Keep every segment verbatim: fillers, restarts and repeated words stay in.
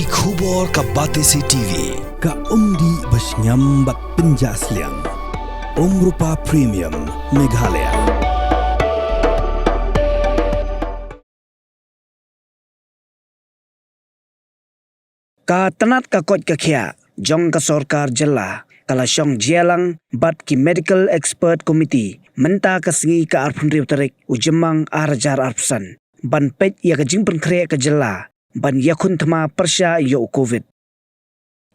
Ki khubor ka Batesi T V, ka umdih ba shngiam bad pynjah sliang. Umrupa Premium, Meghalaya. Ka tnat ka koit ka khiah jong ka sorkar jylla ka la shong jia lang bad ki Medical Expert Committee mynta ka sngi ka arphew hynriew tarik u Jymmang ar hajar arphew san ban peit ïa ka jingpynkhreh ka jylla ban ïakhun thma pyrshah ïa u Covid.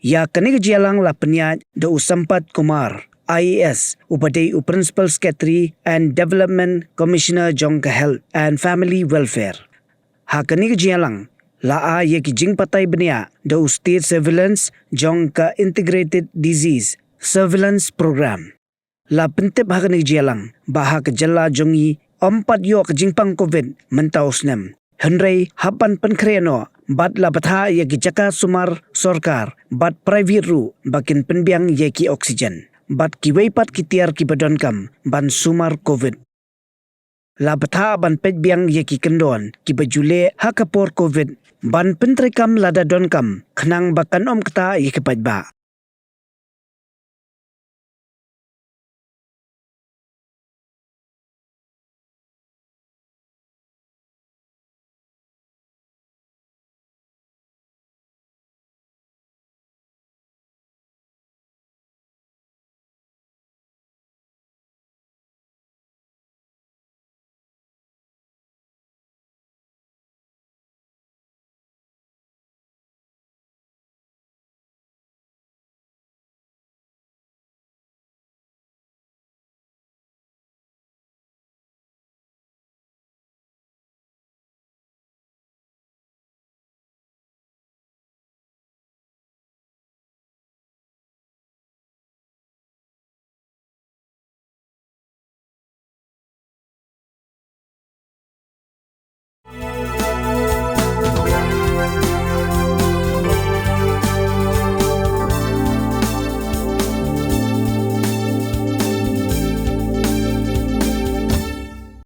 Ïa kane ka jia lang la pynïaid da u Sampath Kumar, I A S, uba dei u Principal Secretary and Development Commissioner jong ka Health and Family Welfare. Ha kane ka jia lang la ai ïa ki jingbatai bniah da u State Surveillance jong ka Integrated Disease Surveillance Program. La pyntip ha kane ka jia lang ba ha ka jylla jong ngi ym pat ïoh ka jingpang Covid mynta u snem. Hynrei hap ban pynkhreh noh bad la bthah ïa ki jaka sumar sorkar bad private ruh ba kin pynbiang ïa ki oxygen bad kiwei pat ki tiar kiba donkam ban sumar Covid. La bthah ban peit biang ïa ki kyndon kiba ju leh ha ka por Covid ban pyntreikam lada donkam khnang ba kan ym ktah ïa ki paidbah.